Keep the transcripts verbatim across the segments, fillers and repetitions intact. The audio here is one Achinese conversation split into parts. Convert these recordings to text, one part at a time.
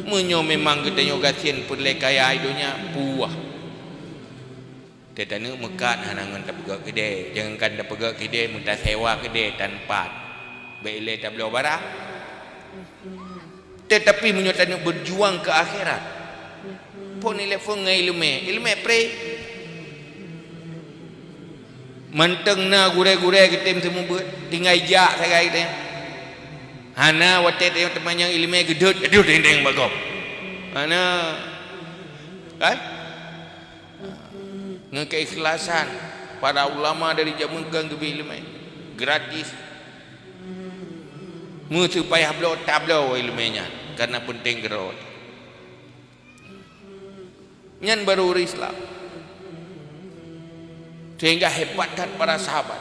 Meunyoe memang geutanyoe gasien peureulée kaya i donya, puwah. Teutaneuëk meukat hana ngon tapeugét keudée, jangankan tapeugét keudée, meutasewa keudée tan pat. Bék ilée tabloe barang. Teutapi meunyoe taneuëk beujuang keu akhirat, phon ilée phon ngon iéleumé, iéleumé pré. Mantong na gurée-gurée geutem seumeubeuet, tinggai jak sagai geutem. Hana watée tanyoe teumanyong iéleumé geudeuet, aduh deng-deng bak gob. Hana. Kan? Ngon keikhlasan, para ulama dari jameun keu geubri iéleumé gratis. Meuseu payah bloe, tabloe iéleumé nyan, karena peunteng keudroe. Nyan baru ureuëng Islam. Sehingga hebat that para sahabat.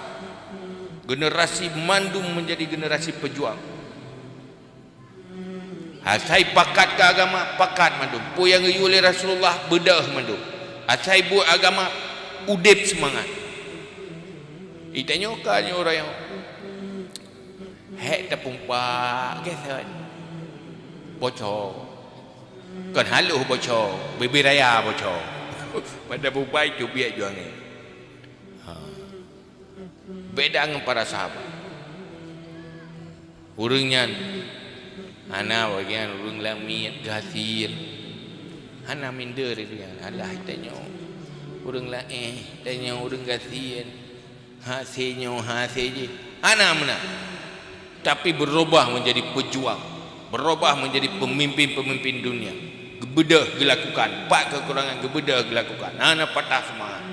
Generasi mandum menjadi generasi pejuang. Asai pakat keu agama, pakat mandum. Peue nyang geuyue lé Rasulullah, beudôh mandum. Asai buet agama, udeb seumangat. Itanyoe ka nyoe ureuëng nyang hék tapumpak, geuseuet. Boco. Kon haloh boco, bibir raya boco. Pada bubai cubiek juangan. Ha. Beda ngon para sahabat. Ureuëng nyan hana bagian ureuëng lamiet gasien. Hana minder ureuëng nyan. Alah tanyoe ureuëng laén, tanyoe ureuëng gasien. Hase nyoe, hase jih. Hana meunan. Tapi berubah menjadi pejuang. Berubah menjadi pemimpin-pemimpin dunia. Geubeudoh geulakukan. Pat keukurangan geubeudoh geulakukan. Hana patah seumangat.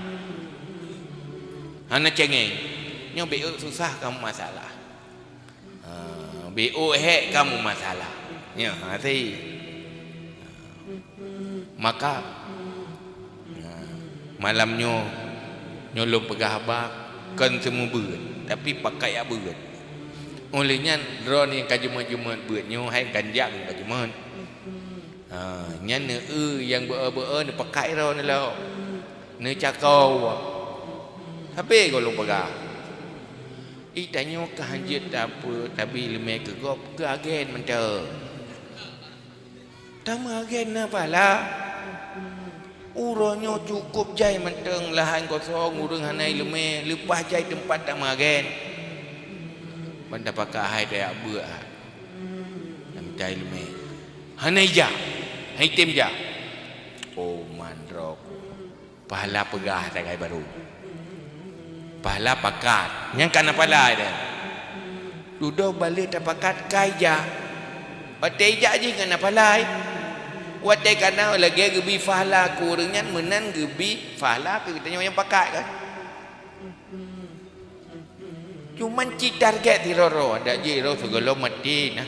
Hana cengeng. Nyoe beuet susah kamoe masalah. Ha, beuet hék kamoe masalah. Nyoe hase. Maka, nah, malam nyoe, nyoe lôn peugah haba kon seumeubeuet, tapi pakat jak beuet. Óh lheueh nyan, droeneuh nyang ka jeumeut-jeumeut beuet nyoe hai kan jak ngon ka jeumeut. Ha, nyan neu-eu nyang beu-eu-beu-eu neupakat droeneuh lom. Neucako. Sabe goh lôn peugah. Itanyoe ka hanjeuet tapeue tabi leumé keu gob keu agen mantong. Tameuagen na pahala. Uroe nyoe cukôp jai mantong lahan kosong ureuëng hana iéleumé, leupah jai teumpat tameuagen. Ban tapakat hai tajak beuet ha. Nyang mita iéleumé. Hana ijak. Hana item jak. Oh mandrok. Pahala peugah sagai barô. Pahala pakat. Nyang ka na pahala dah. Dudoe balek tapakat ka ijak. Watée ijak jih ka na pahala. Watée ka na lagée geubi pahala keu ureuëng nyan meunan geubi pahala keu geutanyoe nyang pakat kan. Cuman cit target sidroe-droe, adak jih droe sigohlom maté nah.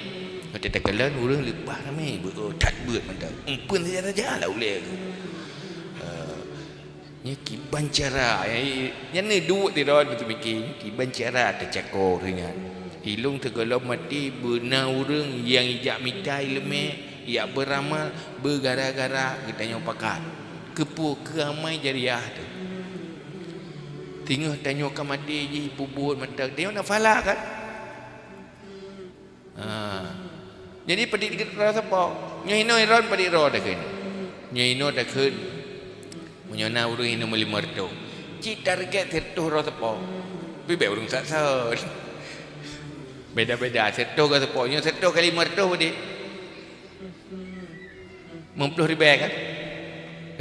Watée takalon ureuëng leupah ramé, beu-, that beuet mantong. Empeuen saja-saja lah ulée tu. Ha. Nyan kiban cara, nyan, nyan ni duek sidroe teumiké, kiban cara teucako ureuëng nyan. Ilong sigohlom maté beuna ureuëng nyang ijak mita iéleumé, ijak beuramal, beugara-gara geutanyoe pakat. Keupeue keu amai jariah teuh. Teungoh tanyoe ka maté jih peubuet mantong, tanyoe na pahala kan? Ha. Jadi padit droe sapo? Nyoe inoe droen padit droe takheun. Nyoe inoe takheun. Meunyoe na ureuëng inoe meulimong reutôh. Cit target sireutôh droe sapo. Tapi bék ureuëng sat-sat. Beda-beda sireutôh droe sapo. Nyoe sireutôh kali limong reutôh padit. Meuplôh ribée kan?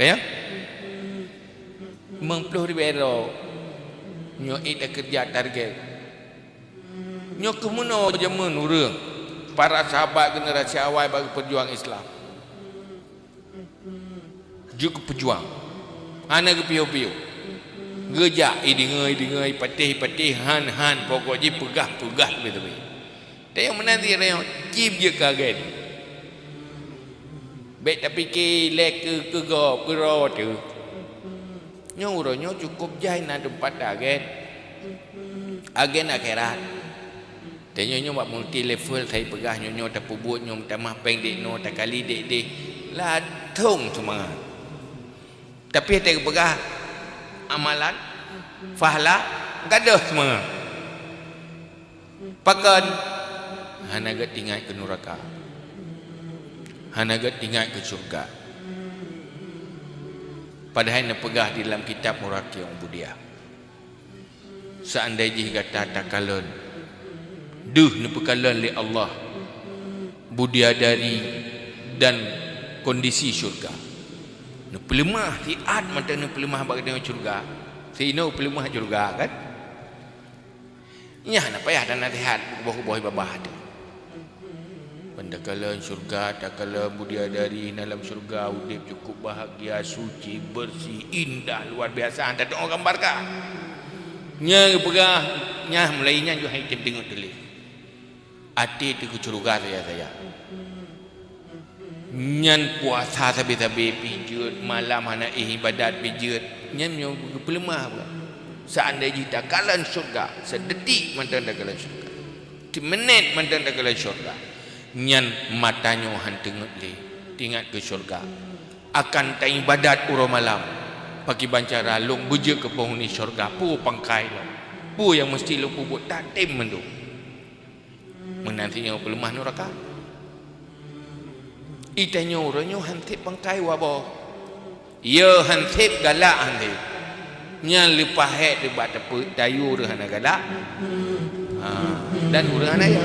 Ya? Meuplôh ribée droe. Nyoe ita keureuja target. Nyoe keuh meunoe jameun ureuëng, para sahabat generasi awai bak geupeujuang Islam. Jeuet geupeujuang. Hana geupiôh-piôh. Geujak, i deungoe, i deungoe, i patéh, i patéh, han, han, pokok jih peugah, peugah leubeh-leubeh. Tayong meunan di rayon, jieb jeuet keu agen. Bék tapike lé keu, keu gob, keu droe teuh. Nyoe uroe nyoe cukôp jai na teumpat agen. Agen akhirat. Tanyoe nyoe bak multi level, sai peugah nyoe, nyoe tapeubuet, nyoe meutamah péng dek noe, takali dek deh. Ladôm seumangat. Tapi watée geupeugah amalan, pahala, gadôh seumangat. Pakon? Hana gét ingat keu nuraka. Hana gét ingat keu syurga. Padahai neupeugah di dalam kitab Muraqi Ubudiyah, seandai jih gata takalon, deuh neupeukalon lé Allah bidadari dan kondisi syurga. Neupeuleumah, siat mantong neupeuleumah bak geutanyoe syurga. Sinoe peuleumah syurga, kan? Nyan hana payah tanaseuhat, geuboh-geuboh babah teuh. Ban takalon syurga, takalon bidadari dalam syurga, udeb cukup bahagia, suci, bersih, indah, luar biasa, hana tatu'oh gambar ka. Nyan geupeugah, nyan mulai nyan jeuet han tem teungeut teuh lé. Até teuh keu syurga saja-saja. Nyan puasa sabe-sabe pih jeuet, malam hana éh ibadat pih jeuet. Nyan nyoe geupeuleumah pula. Seandai jih takalon syurga, seudetik mantong takalon syurga, simeunét mantong takalon syurga, nyan mata nyoe han teungeut lé, teuingat keu syurga. Akan taibadat uroe malam, pakriban cara lôn beujeuet keu peunghuni syurga, peue pangkai lôn, peue nyang meuseuti lôn peubuet, tatem mandum. Meunan sinyoe peuleumah nuraka. Itanyoe uroe nyoe han sép pangkai waboh. Yo, han sép galak, han sép. Nyan leupah hék teuh bak teupeu tayue ureuëng hana galak. Ha, dan ureuëng hana yo.